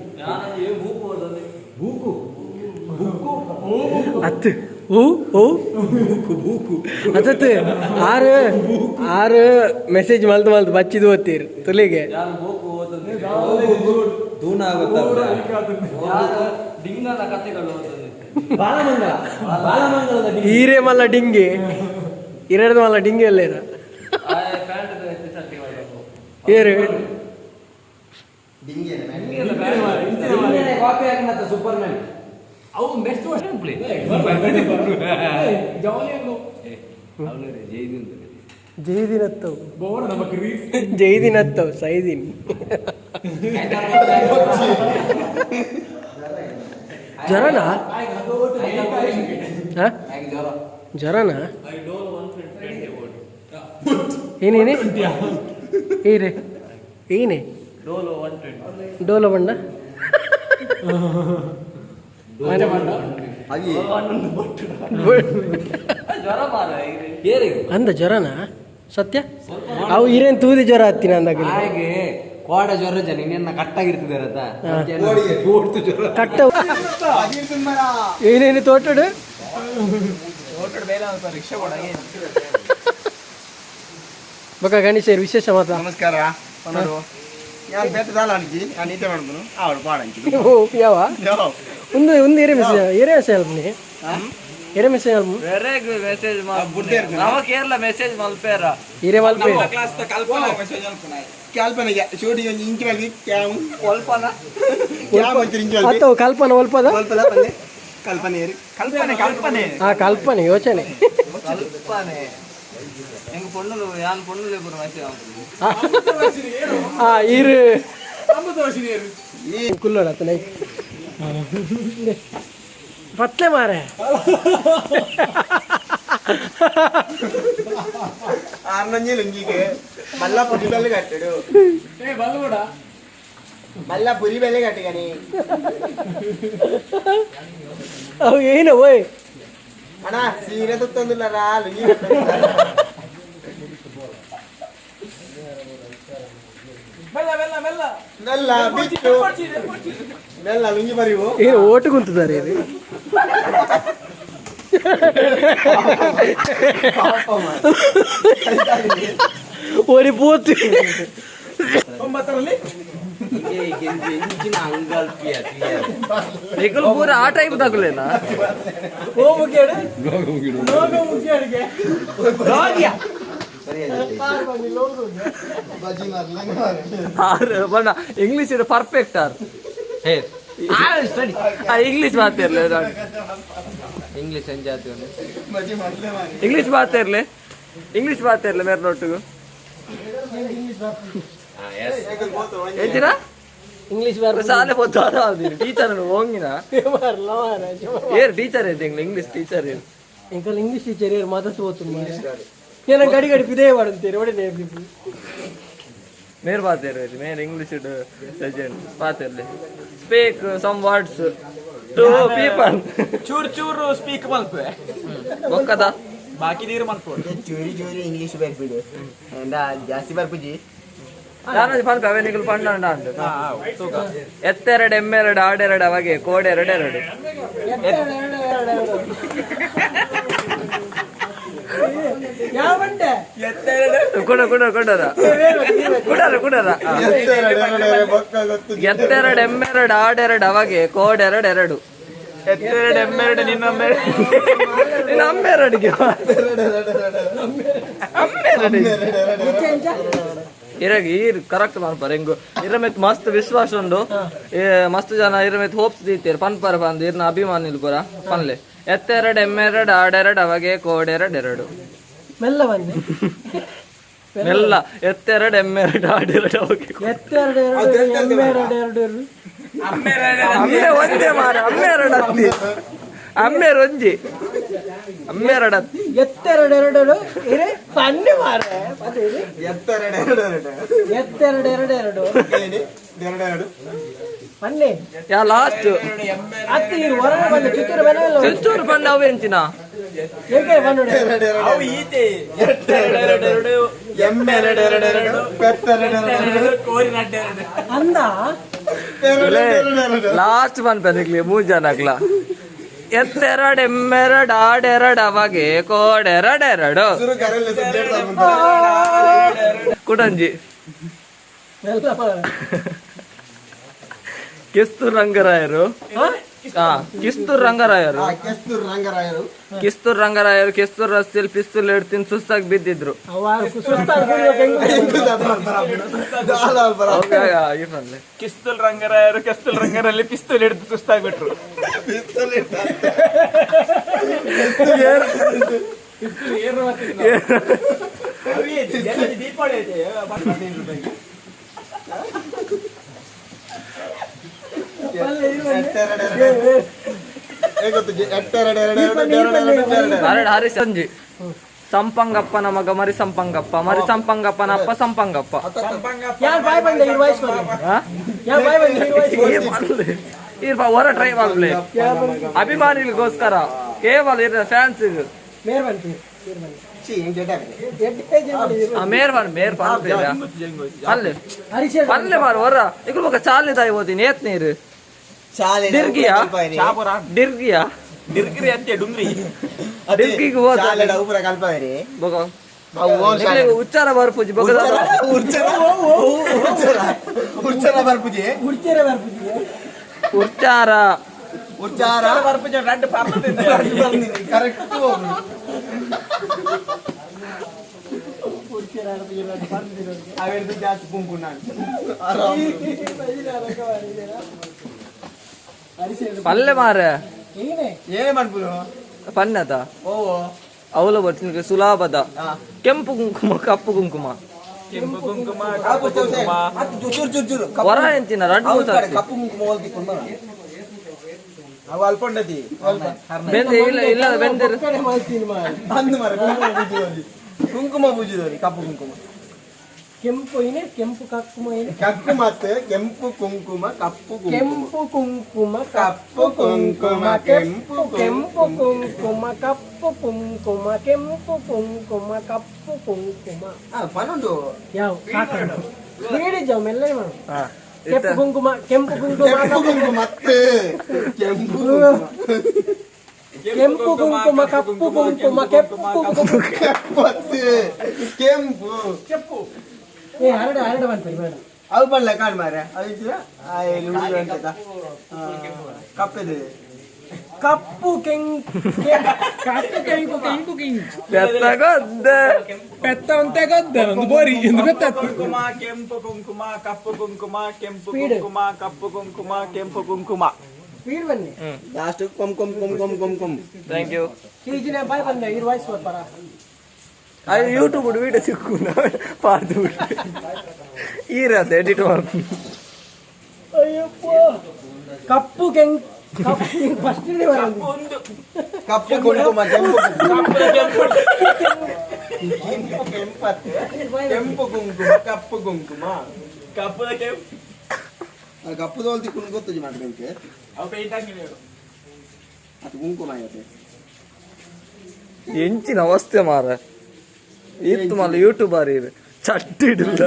ಅತ್ತು ಹೂ ಹೂ ಅತ್ತತ್ತು ಆರು ಆರು ಮೆಸೇಜ್ ಮಲ್ತು ಮಲ್ತು ಬಚ್ಚಿದು ಓದ್ತೀರಿ ತುಲಿಗೆ. ಹೀರೆ ಮಲ್ಲ ಡಿಂಗಿ ಇರಡ್ದು ಮಲ್ಲ ಡಿಂಗಿ ಅಲ್ಲೇರ ಏರು. Super man. ಜೈದಿನತ್ತವು ಜೈದಿನತ್ತವು ಸೈದಿನ್ ಜ್ವರನಾ? ಹಾ ಜ್ವರನಾ? ಏನೇನೆ ಏರೆ ಏನೇ ಡೋಲೋ ಬಂಡ ಅಂದ ಜ್ವರನಾ? ಸತ್ಯ ಅವು ಇರೇನು ತೂದಿ ಜ್ವರ ಹತ್ತಿನ ಅಂದಾಗ. ಹಾಗೆ ಕೋಡ ಜ್ವರ ಜನ ಇನ್ನೇನ ಕಟ್ಟಾಗಿರ್ತದೆ. ಕಟ್ಟ ಏನೇನು ತೋಟಡು ಬೊಕ ಗಣೇಶ್ ವಿಶೇಷ ಮಾತಾ. ನಮಸ್ಕಾರ. ಯಾನ್ ಬೇತೆ ದಾಲ ಅನ್ಕಿ ಯಾನ್ ಈತೆ ಮಾಡ್ದನು ಆವಡು ಪಾಡಂಕಿ. ಓ ಯಾವ ಒಂದು ಒಂದು ಏರೆ ಮೆಸೇಜ್ ಏರೆ ಮೆಸೇಜ್ ಅಲ್ಪನಿ ಏರೆ ಮೆಸೇಜ್ ಅಲ್ಪ. ಮೆಸೇಜ್ ನಮ ಕೇರಳ ಮೆಸೇಜ್ ಮಲ್ಪೇರ. ಏರೆ ಮಲ್ಪೆ. ಕಲ್ಪನೆ ಶೂಟಿಂಗ್ ಒಂಜಿ ಇಂಚಿ ಮಲ್ಪಿ ಕ್ಯಾಮ್ ಒಲ್ಪನ ಕ್ಯಾಮ್ ಒಂಚೂರು ಇಂಚಿ ಮಲ್ಪಿ. ಅತ್ತವು ಕಲ್ಪನೆ ಒಲ್ಪದ. ಒಲ್ಪದ ಪಲ್ಲೆ ಕಲ್ಪನೆ ಏರಿ ಕಲ್ಪನೆ ಕಲ್ಪನೆ. ಹಾ ಕಲ್ಪನೆ ಯೋಚನೆ. ಕಲ್ಪನೆ ಎಂಗ್ ಪೊಣ್ಣುಲು ಯಾನ್ ಪೊಣ್ಣುಲೆ ಪೂರ ಮೆಸೇಜ್. ಆ ಇರು ಕುಲ್ಲೋಣ ಅತ್ತನ ಪತ್ಲೆ ಮಾರೆ. ಆರ್ನಂಜಿ ಲುಂಗಿಗೆ ಮಲ್ಲ ಪುರಿ ಬೆಲೆ ಕಟ್ಟಡು ಮಲ್ಲ ಪುರಿ ಬೆಲೆ ಕಟ್ಟಿಗನಿ. ಅವು ಏನು ಓಯ್ ಅಣ್ಣ ಸೀರೆ ತುತ್ತೊಂದಿಲ್ಲರಾ ಲುಂಗಿ ಕಟ್ಟೊಂದಿಲ್ಲ. ಮೆಲ್ಲ ಬಿಟ್ಟು ಮೆಲ್ಲ ಲುಂಗಿ ಬರಿವು. ಏನು ಓಟು ಕುಂತಿದ್ದಾರೆ ಇದು? ಓಡಿ ಪೋತು. ನಿಕುಲು ಪೂರ ಆ ಟೈಪ್ ತಗುಲೇನಾ? ಓ ಮುಗಿಯಾಡು ಲೋಗ ಮುಗಿಯಾಡಿಗೆ. ಆರ್ ಬಣ್ಣ ಇಂಗ್ಲಿಷ್ ಇದು ಪರ್ಫೆಕ್ಟ್ ಆರ್. ಹೇ. ಸ್ಟಡಿ ಇಂಗ್ಲಿಷ್ ಮಾತಿರ್ಲಿ. ಇಂಗ್ಲಿಷ್ ಎಂಜಾತಿ. ಇಂಗ್ಲಿಷ್ ಮಾತಿರ್ಲಿ, ಇಂಗ್ಲಿಷ್ ಮಾತಿರ್ಲಿ ಮೇರ್ ನೋಟುಗು ಎಂಚಿನ? ಇಂಗ್ಲಿಷ್. ಶಾಲೆ ಪೊತ್ತು. ಟೀಚರ್ ಹೋಗಿನ ಏರ್ ಟೀಚರ್ ಐತೆ, ಇಂಗ್ಲಿಷ್ ಟೀಚರ್ ಏರ್. ಎಂಕಲ್ ಇಂಗ್ಲಿಷ್ ಟೀಚರ್ ಏರ್ ಮಾತಾಡ್ತು ಹೋತು. ಏನ ಗಡಿ ಗಡಿ ಪಿದೇ ಮಾಡುತ್ತೀರಿ ಒಡೆ. ಮೇರ್ ಪಾತೆರ್ ಮೇರ್ ಇಂಗ್ಲಿಷ್ ಲೆಜೆಂಡ್ ಪಾತೆರ್ಲಿ. Speak some words to people. ಚೂರ್ ಚೂರು ಸ್ಪೀಕ್ ಮಲ್ಪೆ. ಬೊಕ್ಕದ. ಬಾಕಿ ನೀರು ಮಲ್ಪೋಡು. ಚೂರಿ ಚೂರಿ ಇಂಗ್ಲಿಷ್ ಬರ್ಪಿಡು, ಜಾಸ್ತಿ ಬರ್ಪುಜಿ. ಯಾರಾಜ್ ಪನ್ಪ ಅವೇ ನಿಕುಲು ಪಂಡ ಉಂಡು. ಎತ್ತೆರಡು ಎಮ್ಮೆರಡು ಆಡೆರಡು ಅವಾಗೆ ಕೋಡೆರಡು ಎರಡು. ಯಾವ ಬಂಡೆ? ಕುಡ ಕುಡ ಕುಡರ ಕುಡರ ಕುಡರ. ಎತ್ತೆರಡು ಎಮ್ಮೆರಡು ಆಡೆರಡು ಅವಾಗೆ ಕೋಡೆರಡು ಎರಡು. ಎತ್ತೆರಡು ಎಮ್ಮೆರಡು ನಿನ್ನೊಮ್ಮೆರಡು. ನೀನು ಅಮ್ಮೆರಡಿಗೆ ಅಮ್ಮೆರಡು ಇರಾಗ ಈರ್ ಕರೆಕ್ಟ್ ಮನ್ಪರ್ ಹೆಂಗು ಇರಮೆತ್ ಮಸ್ತ್ ವಿಶ್ವಾಸ ಉಂಡು. ಏ, ಮಸ್ತ್ ಜನ ಇರಮೆತ್ ಹೋಪ್ಸ್ ದೀತೇರ್ ಪನ್ಪರ ಪಂದ್ ಇರ್ನ ಅಭಿಮಾನಿಲು ಪೂರ ಪನ್ಲೆ. ಎತ್ತೆರಡು ಎಮ್ಮೆರಡು ಆಡೆರಡು ಅವಾಗೆ ಕೋಡೆರಡು ಎರಡು. ಮೆಲ್ಲ ಬಂದೆ. ಮೆಲ್ಲ. ಎತ್ತೆರಡು ಎಮ್ಮೆರಡು ಆಡೆರಡು ಅವಾಗೆ. ಎತ್ತೆರಡು ಎರಡು ಎಮ್ಮೆರಡು ಎರಡು ಎರಡು. ಅಮ್ಮೆ ಒಂದೇ ಮಾರ, ಅಮ್ಮೆರಡು ಅತ್ತಿ, ಅಮ್ಮೆರೊಂಜಿ ಅಮ್ಮೆರಡು ಅತ್ತಿ. ಎತ್ತೆರಡು ಎರಡು ಎರಡು ಇರೆ ಸಣ್ಣ ಮಾರೆ ಮತ್ತೆ ಇರಿ. ಎತ್ತೆರಡು ಎರಡು ಎರಡು. ಎತ್ತೆರಡು ಎರಡು ಎರಡು. ಎರಡು ಎರಡು. ಬನ್ನಿ. Yeah last. ಅತ್ತೆ ಇರು ಹೊರಗೆ ಬನ್ನಿ, ಚುಚ್ಚೂರು ಬನ್ನಿ. ಚುಚ್ಚೂರು ಪಂಡ ಅವು ಎಂಚಿನ? ಎಂಕೆ ಬನ್ನೋಡಿ. ಅವು ಈತೆ ಎತ್ತೆರಡು ಎರಡು ಎರಡು. ಎಮ್ಮೆರಡು ಎರಡು ಎರಡು, ಪೆತ್ತೆರಡು ಎರಡು ಎರಡು. ಕೋರಿ ನಡ್ಡೆರಡು. ಅಂದ. ಎರಡು ಎರಡು. ಲಾಸ್ಟ್ ಪನ್ಪೆ ಮೂರು ಜನ ಆಗ್ಲ. ಎತ್ತೆರಡು ಎಮ್ಮೆರಡು ಆಡೆರಡು ಅವಾಗೆ ಕೋಡೆರಡೆರಡು. ಸುರು ಕರೆಲ್ಲ ಸಬ್ಜೆಕ್ಟ್. ಕುಡಂಜಿ. ಮೆಲ್ಲ ಮಾರೆ. ಕಿಸ್ತೂರ್ ರಂಗರಾಯರು, ಹಾ, ಕಿಸ್ತೂರ್ ರಂಗರಾಯರು. ಕೆಸ್ತೂರು ರಂಗರಾಯರು. ಕಿಸ್ತೂರ್ ರಂಗರಾಯರು ಕಿಸ್ತೂರ್ ರಸ್ತೆಯಲ್ಲಿ ಪಿಸ್ತೂಲ್ ಹಿಡ್ತೀನಿ ಸುಸ್ತಾಗಿ ಬಿದ್ದಿದ್ರು. ಅವ ಸುಸ್ತಾಗಿ ಕುಡಿಯೋಕೆ ಹೆಂಗ್? ಈ ಕಿಸ್ತೂಲ್ ರಂಗರಾಯರು ಕೆಸ್ತೂಲ್ ರಂಗರಲ್ಲಿ ಪಿಸ್ತೂಲ್ ಹಿಡಿದು ಸುಸ್ತಾಗ್ಬಿಟ್ರು. ದೀಪಾವಳಿ ಐತೆ. ಎತ್ತೆರಡು ಎರಡು ಗೊತ್ತು, ಎತ್ತೆರಡು ಎರಡು ಎರಡು ಎರಡು ಎರಡು ಎರಡು. ಹರಡು ಹರೀಶ್ ಸಂಜಿ ಸಂಪಂಗಪ್ಪನ ಮಗ ಮರಿ ಸಂಪಂಗಪ್ಪ, ಮರಿ ಸಂಪಂಗಪ್ಪನ ಅಪ್ಪ ಸಂಪಂಗಪ್ಪ. ಯಾರು ಬಾಯ್ ಬಂದೆ ಇರು ವಾಯ್ಸ್ ಮಾಡಿ. ಹಾ? ಯಾರು ಬಾಯ್ ಬಂದೆ ಇರು ವಾಯ್ಸ್. ಈ ಮಾಡ್ಲಿ. ಈ ಹೊರ ಟ್ರೈ ಮಾಡ್ಲಿ ಅಭಿಮಾನಿಗಳಿಗೋಸ್ಕರ, ಕೇವಲ ಇರ ಫ್ಯಾನ್ಸ್. ಮೇರ್ ಬಂತು. ಮೇರ್ ಬನ್ ಮೇರ್ ಪನ್ ಅಲ್ಲಿ. ಹರೀಶ್. ಪನ್ಲೆ ಮಾರು ಹೊರ ಇக்குಳು ಬೊಕ ಚಾಲೆ ತಾಯಿ ಓದಿನಿ ಏತ್ ನೀರು. ಶಾಲೆ. ಡಿರ್ಗಿಯಾ ಡಿರ್ಗಿಯಾ? ಡಿರ್ಗಿರಿ ಅಂತೆ ಡುಂಗ್ರಿ. ಡಿರ್ಗಿಗೆ ಹೋದ. ಶಾಲೆ ಉಪರ ಕಲ್ಪಾಯಿರಿ. ಬೊಕ ಅವು ಓಲ್ ಶಾಲೆ. ನಿಕ್ಲೆಗ್ ಉಚ್ಚಾರ ಬರ್ಪುಜಿ ಬೊಕ. ಉರ್ಚರ ಉರ್ಚರ ಉರ್ಚರ ಬರ್ಪುಜಿ. ಉಡ್ಚೇರೆ ಬರ್ಪುಜಿ. ಉಚ್ಚಾರ. ಉಚ್ಚಾರ. ಬರ್ಪುಜ ರಡ್ಡು ಪಾರ್ಪುಜಿ. ಕರೆಕ್ಟ್. ಅವೆರಡು ಜಾಸ್ತಿ ಕುಂಕುಣ. ಪಲ್ಲೆ ಮಾರೆ. ಏನೇ? ಏನೇ ಮಾಡ್ಬೋದು? ಪನ್ನದ. ಓ. ಅವಲ ಬರ್ತೀನಿ ಸುಲಾಭದ. ಕೆಂಪು ಕುಂಕುಮ ಕಪ್ಪು ಕುಂಕುಮ. ಕೆಂಪು ಕುಂಕುಮ ಕಪ್ಪು ಕುಂಕುಮ. ಚೂರು ಚೂರು ಚೂರು. ಹೊರ ಎಂಚಿನ ರಡ್ಡು ಮೂರು ಸರ್ತಿ. ಕಪ್ಪು ಕುಂಕುಮ ಹೋಲ್ತಿಕೊಂಡು ಅವು ಅಲ್ಪ ಉಂಡತಿ. ಬೆಂದೆ ಇಲ್ಲ ಇಲ್ಲ ಬೆಂದಿರು. ಕಡೆ ಮಾಡ್ತೀನಿ ಮಾರೆ. ಅಂದು ಮರ ಕುಂಕುಮ ಪೂಜಿದವರಿ, ಕುಂಕುಮ ಪೂಜಿದವರಿ, ಕಪ್ಪು ಕುಂಕುಮ. ಕೆಂಪು ಏನೇ ಕೆಂಪು ಕಕ್ಕುಮ ಏನೇ? ಕಪ್ಪು ಮತ್ತೆ ಕೆಂಪು ಕುಂಕುಮ ಕಪ್ಪು ಕುಂಕುಮ. ಕೆಂಪು ಕುಂಕುಮ. ಕಪ್ಪು ಕುಂಕುಮ ಕೆಂಪು. ಕೆಂಪು ಕುಂಕುಮ ಕಪ್ಪು ಕುಂಕುಮ ಕೆಂಪು ಕುಂಕುಮ ಕಪ್ಪು ಕುಂಕುಮ. 11. ಯಾವ ಸಾಕು ಬೀಡಿ ಜಾವ್ ಮೆಲ್ಲ ಮಾಡು. ಹಾ. ಕೆಂಪು ಕುಂಕುಮ ಕೆಂಪು ಕುಂಕುಮ ಕೆಂಪು ಕುಂಕುಮ ಕೆಂಪು ಕೆಂಪು ಕುಂಕುಮ ಕಪ್ಪು ಕುಂಕುಮ ಕೆಂಪು ಕುಂಕುಮ ಕೆಂಪತ್ತು ಕೆಂಪು ಕೆಂಪು ಏ ಹರಡ ಹರಡ ಬಂತು ಬೇಡ ಅವು ಬಲ್ಲ ಕಾಣ್ ಮಾರ್ರೆ ಅದು ಕಪ್ಪೆದು ಕಪ್ಪು ಕೆಂಪು ಕಪ್ಪು ಕೆಂಪು ಕೆಂಪು ಕೆಂಪು ಪೆತ್ತ ಅಂತ ಗೊದ್ದ ಒಂದು ಬೋರಿ ಎಂದು ಗೊತ್ತಾಯ್ತು. ಕುಂಕುಮ ಕೆಂಪು ಕುಂಕುಮ ಕಪ್ಪು ಕುಂಕುಮ ಕೆಂಪು ಕುಂಕುಮ ಕಪ್ಪು ಕುಂಕುಮ ಕೆಂಪು ಕುಂಕುಮ. ಸ್ಪೀಡ್ ಬನ್ನಿ. ಲಾಸ್ಟ್ ಕೊಮ್ ಕೊಮ್ ಕೊಮ್ ಕೊಮ್ ಕೊಮ್ ಕೊಮ್. Thank you. ಈಜಿನ ಬಾಯ್ ಬಂದೆ ಇರು ವಾಯ್ಸ್ ಬರ್ಪಾರ. ಅದು ಯೂಟ್ಯೂಬ್ ವಿಡಿಯೋ ಸಿಕ್ಕು ಪಾರ್ದು ಈರತ್ತೆ ಎಡಿಟ್ ಮಾಡ್ತೀನಿ. ಅಯ್ಯಪ್ಪ ಕಪ್ಪು ಕೆಂಪು ಫಸ್ಟ್ ಕಪ್ಪು ಕುಂಕುಮ ಕೆಂಪು ಕೆಂಪು ಕೆಂಪತ್ತೆ ಕೆಂಪು ಕುಂಕುಮ ಕಪ್ಪು ಕುಂಕುಮ ಕಪ್ಪು ಕೆಂಪು ಕಪ್ಪು ದೋಲ್ತಿ ಕುಂಕುಮ ಗೊತ್ತುಜಿ ಮಾತ್ರ. ಅವು ಪೇಂಟ್ ಹಾಕಿಲ್ಲ. ಅದು ಕುಂಕುಮ ಆಯ್ತು. ಎಂಚಿನ ಅವಸ್ಥೆ ಮಾರ ಇತ್ತು ಮಲ್ಲ ಯೂಟ್ಯೂಬರ್ ಇರು ಚಟ್ಟಿ ಇಡಲ್ಲ.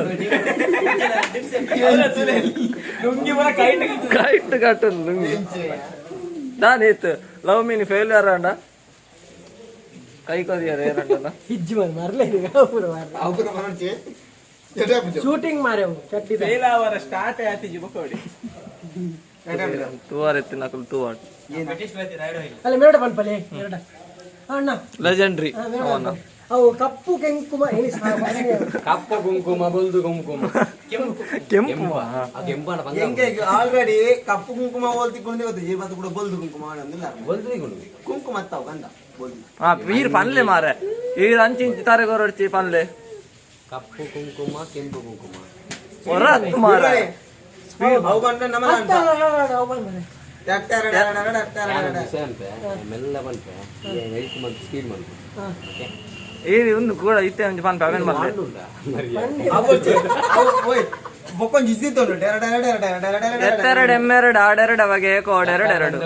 ಲುಂಗಿ ಪೂರ ಕೈಟ್ ಕೈಟ್ ಕಟ್ಟು ಲುಂಗಿ ದಾನ್ ಇತ್ತು ಲವ್ ಮೀನ್ ಫೇಲ್ಯೂರ್ ಅಂಡ ಕೈ ಕೊದಿಯರ್ ಏರಂಡಲ್ಲ. ಹಿಜ್ಜಿ ಮಾರ್ ಮರಲೇ ಅವು ಮರಚೆ. ಶೂಟಿಂಗ್ ಮಾರೇವು ಚಟ್ಟಿ. ಫೇಲ್ ಅವರ ಸ್ಟಾರ್ಟ್ ಆಯ್ತು ಜುಬಕೋಡಿ. ತೂವಾರ್ ಎತ್ತಿ ನಕಲು ತೂವಾರ್. ಅಲ್ಲ ಮೇಡ ಪನ್ಪಲೆ ಎರಡ ಅಣ್ಣ. ಲೆಜೆಂಡ್ರಿ. ಅವು ಕಪ್ಪು ಕೆಂಕುಮ ಹೇಳಿ. ಕಪ್ಪು ಕುಂಕುಮ ಬೊಲ್ದು ಕುಂಕುಮ ಕೆಂಪು ಆ ಕೆಂಪನ ಪಂಗ. ಎಂಕೆ ಆಲ್ರೆಡಿ ಕಪ್ಪು ಕುಂಕುಮ ಹೋಲ್ತಿ ಕುಂದೆ ಗೊತ್ತು ಈ ಮತ್ತು ಕೂಡ ಬೊಲ್ದು ಕುಂಕುಮ ಅಂದಿಲ್ಲ. ಬೊಲ್ದು ತಿಕ್ಕೊಂಡು. ಕುಂಕುಮ ಅತ್ತಾವ ಗಂಧ ಬೊಲ್ದು. ಹಾ ಈರ್ ಪನ್ಲೆ ಮಾರೆ ಈರ್ ಅಂಚಿ ಇಂಚಿ ತಾರೆ ಕೊರಡ್ಚಿ ಪನ್ಲೆ. ಕಪ್ಪು ಕುಂಕುಮ ಕೆಂಪು ಕುಂಕುಮ ಹೊರ ಹತ್ತು ಮಾರೆ. ಅವು ಬಂದ ನಮ್ಮ ಮೆಲ್ಲ ಪನ್ಪೆ ಎಡಿಟ್ ಮಲ್ತು ಸ್ಪೀಡ್ ಮಲ್ಪು. ಈರ್ ಒಂದು ಕೂಡ ಇತ್ತೆ ಒಂಜಿ ಪನ್ಪೆ ಅವೇನ್ ಮಲ್ಲೆ. ಬೊಕ್ಕೊಂಜಿ ಇದ್ದಿತ್ತು ಎರಡು ಎರಡು ಎರಡು ಎರಡು ಎರಡು ಎರಡು. ಎತ್ತೆರಡು ಎಮ್ಮೆರಡು ಆಡೆರಡು ಅವಾಗ ಏಕೋ ಎರಡು ಎರಡು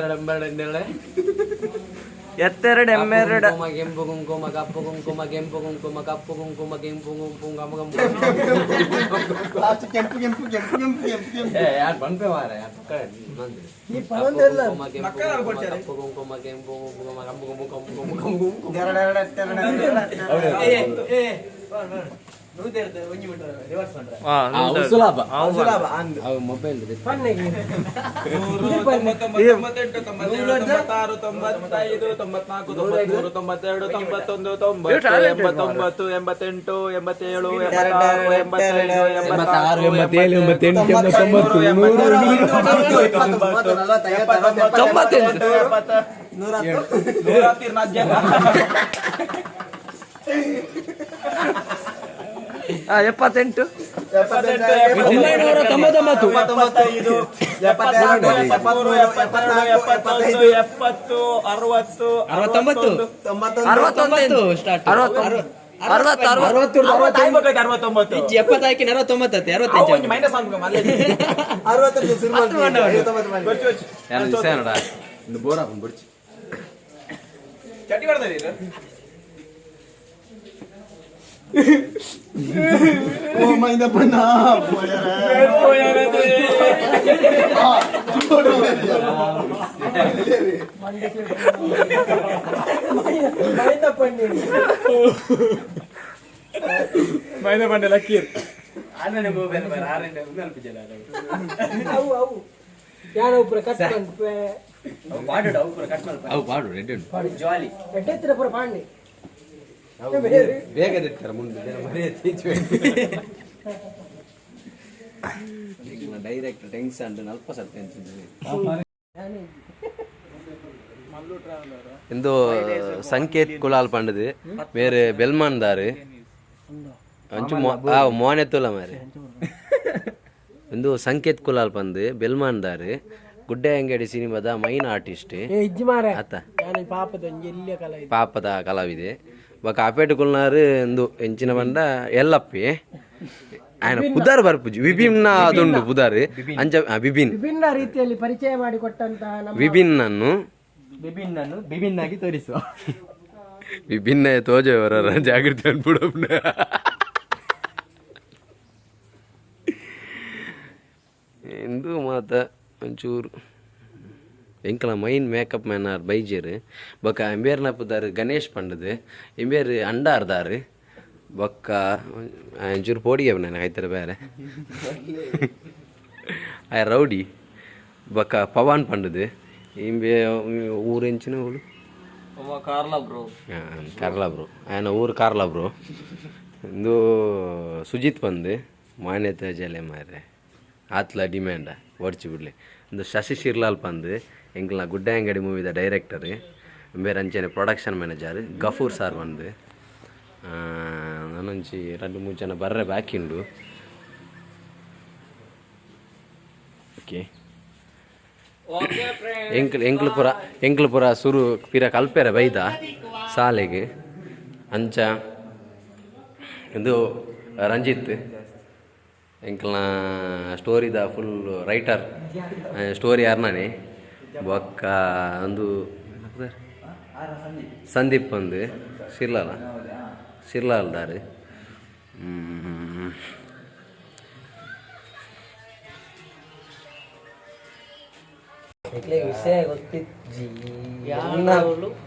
ಎತ್ತೆರಡು ಎಮ್ಮೆರಡು ಕುಂಕುಮ ಕೆಂಪು ಕುಂಕುಮ ಕಪ್ಪು ಕುಂಕುಮ ಕೆಂಪು ಕುಂಕುಮ ಕಪ್ಪು ಕುಂಕುಮ ಕೆಂಪು ಕುಂಕುಮ ಲಾಸ್ಟ್ ಕೆಂಪು ಕೆಂಪು ಕೆಂಪು ಕೆಂಪು ಕೆಂಪು ಕೆಂಪು. ಏ ಯಾರು ಪನ್ಪೆ ಮಾರೆ ಯಾರು ಪಕ್ಕ ಬಂದೆ. ಈ ಪನೊಂದೆಲ್ಲ ಕುಂಕುಮ ಕೆಂಪು ಕುಂಕುಮ ಕಪ್ಪು ಕುಂಕುಮ ಕೆಂಪು ಕುಂಕುಮ ಕಪ್ಪು ಕುಂಕುಮ ಕೆಂಪು ಕುಂಕುಮ ಕುಂಕುಮ. ಎರಡು ಎರಡು ಎರಡು ಎರಡು. ಹಾ ಅವು ಸುಲಭ. ಸುಲಭ ಅಂದು. ಅವು ಮೊಬೈಲ್ ಪನ್ನೆಗೆ 98 97 96 95 94 93 92 91 90 89 88 87 86 85 86 87 89 100. 98. ಹಾ 78. 999. 75 73 72 70 60 69. 69 69 60 69 ಮೈನಸ್ ಯಾರು ಬೋರ್ ಹಾಕೊಂಡು ಬಿಡ್ಚಿ. ಚಟಿ ಬರ್ತದೆ. ಓ ಮೈಂದಪ್ಪಣ್ಣ ಮೈಂದ ಪನ್ನಿ. ಮೈದ ಬಂಡೆ ಲಕ್ಕೀರ್. ಅವು ಅವು ಯಾರೋ ಒಬ್ರು ಕಟ್ ಪನ್ಪೆ. ಅವು ಪಾಡು ರೆಡ್ ಉಂಟು. ಎಡ್ಡೆತ್ತಿನ ಪೂರ ಪಾಂಡಿ. ಬೇಗ ತೆತ್ತಾರೆ ಮುಂದೆ ಜನ ಮರ್ಯಾದೆ ಡೈರೆಕ್ಟ್ ಟೆನ್ಷನ್ ಅಲ್ಪ ಸತ್ತ. ಇಂದು ಸಂಕೇತ್ ಕುಲಾಲ್ ಪಂಡದು ಬೇರೆ ಬೆಲ್ಮಾನ್ದಾರು ಅಂಚು ಮೋನೆತ್ತುಲ ಮಾರೆ. ಇಂದು ಸಂಕೇತ್ ಕುಲಾಲ್ ಪಂದು ಬೆಲ್ಮಾನ್ದಾರು ಗುಡ್ಡೆ ಅಂಗಡಿ ಸಿನಿಮಾದ ಮೈನ್ ಆರ್ಟಿಸ್ಟ್. ಏ ಇಜ್ಜಿ ಮಾರೆ. ಆತ. ಯಾನ್ ಪಾಪದ ಒಂಜಿ ಎಲ್ಯ ಕಲ ಇದು. ಪಾಪದ ಕಲಾವಿದೆ ಬೊಕ ಅಪೇಟು ಕುಲ್ನಾರು ಇಂದು ಎಂಚಿನ ಬಂಡ ಎಲ್ಲಪ್ಪಿ ಆಯನ ಪುದಾರ್ ಬರ್ಪುಜಿ ವಿಭಿನ್ನ ಅದುಂಡು ಪುದಾರ್ ಅಂಚ ವಿಭಿನ್. ವಿಭಿನ್ನ ರೀತಿಯಲ್ಲಿ ಪರಿಚಯ ಮಾಡಿಕೊಟ್ಟಂತಹ ನಮ್ಮ ವಿಭಿನ್ನನ್ನು ವಿಭಿನ್ನಾಗಿ ತೋರಿಸುವ ವಿಭಿನ್ನ ತೋಜವರ ಜಾಗೃತಿ ಅನ್ಬಿಡಪ್ನ. ಒಂಚೂರು ಎಂಕಲ ಮೈನ್ ಮೇಕಪ್ ಮ್ಯಾನ್ ಆರ್ ಬೈಜೇರು. ಬೊಕ್ಕ ಇಂಬೇರ್ನ ಪುದರ್ ಗಣೇಶ್ ಪಂಡದು, ಇಂಬೇರ್ ಅಂಡಾರ್ದಾರ್. ಬೊಕ್ಕ ಒಂಚೂರು ಪೋಡಿಗೆ ನಾನು ಐತರ ಬೇರೆ ಆಯ್ ರೌಡಿ. ಬೊಕ್ಕ ಪವನ್ ಪಂಡದು, ಇಂಬೆ ಊರು ಎಂಚಿನ ಊರು? ಕಾರ್ಲ ಬ್ರೋ. ಕಾರ್ಲ ಬ್ರೋ, ಆಯನ ಊರು ಕಾರ್ಲ ಬ್ರೋ. ಇಂದು ಸುಜಿತ್ ಪಂದು, ಮಾನ್ಯತೆ ಜಲೆ ಮಾರ್ರೆ, ಆತ್ಲ ಡಿಮ್ಯಾಂಡ ಒಡ್ಚಿ ಬಿಡ್ಲಿ. ಇಂದು ಶಶಿ ಶಿರ್ಲಾಲ್ ಪಂದು, ಎಂಕ್ಲ ಗುಡ್ಡೆ ಅಂಗಡಿ ಮೂವಿದ ಡೈರೆಕ್ಟರ್ ಬೇರೆ, ಅಂಚನೆ ಪ್ರೊಡಕ್ಷನ್ ಮ್ಯಾನೇಜರ್ ಗಫೂರ್ ಸಾರ್ ಬಂದು. ನಾನೊಂಜಿ ರಡ್ಡ್ ಮೂಜಿ ಜನ ಬರ್ರೆ ಬಾಕಿ ಉಂಡು. ಓಕೆ, ಎಂಕ್ಲು ಎಂಕ್ಲು ಪೂರ ಎಂಕ್ಲು ಪೂರ ಸುರು ಪಿರ ಕಲ್ಪೆರೆ ಬೈದ ಸಾಲೆಗ್. ಅಂಚ ಇಂದು ರಂಜಿತ್, ಎಂಕ್ಲ್ನ ಸ್ಟೋರಿದ ಫುಲ್ ರೈಟರ್, ಸ್ಟೋರಿ ಯಾರ್ನಾನೆ. ಬೊಕ್ಕ ಅಂದು ಸಂದೀಪ್ ಅಂದು, ಶಿರ್ಲಾಲ ಶಿರ್ಲಾಲ್ದಾರ್. ವಿಷಯ ಗೊತ್ತಿಜ್ಜಿ.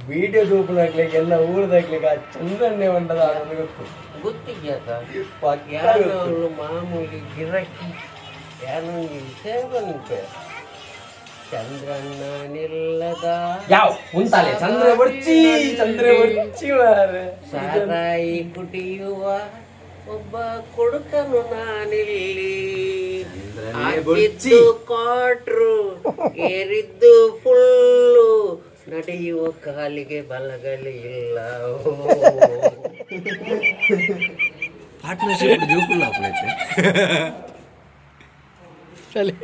ವಿಡಿಯೋ ತೂಪುನಾಕ್ಲೆಗ್ ಎಲ್ಲ ಊರ್ದಾಕ್ಲೆಗ್ ಆ ಚಂದ್ರನ್ನೇ ಒಂಡದ ಗೊತ್ತು. ಗೊತ್ತಿದ್ಯಾಕ? ಪಕ್ಕ. ಯಾನವಳು ಮಾಮೂಲಿ ಗಿರಕಿ, ಯಾನೊಂಜಿ ವಿಷಯ ಬಂತೆ, ಚಂದ್ರಣ್ಣ ನಿಲ್ಲದ. ಯಾವ ಉಂತಾಲೆ ಚಂದ್ರ ಬಡ್ಚಿ, ಚಂದ್ರ ಬಡ್ಚಿ ಮಾರ್ರೆ. ಸಾರಾಯಿ ಕುಡಿಯುವ ಒಬ್ಬ ಕೊಡುಕನು ನಾನಿಲ್ಲಿ, ಹಾಕಿದ್ದು ಕ್ವಾಟ್ರು, ಏರಿದ್ದು ಫುಲ್ಲು, ನಡೆಯುವ ಕಾಲಿಗೆ ಬಲಗಲಿ ಇಲ್ಲ. ಪಾರ್ಟ್ನರ್ಶಿಪ್ ಜೋಕುಲ್ಲ. ಚಲಿ.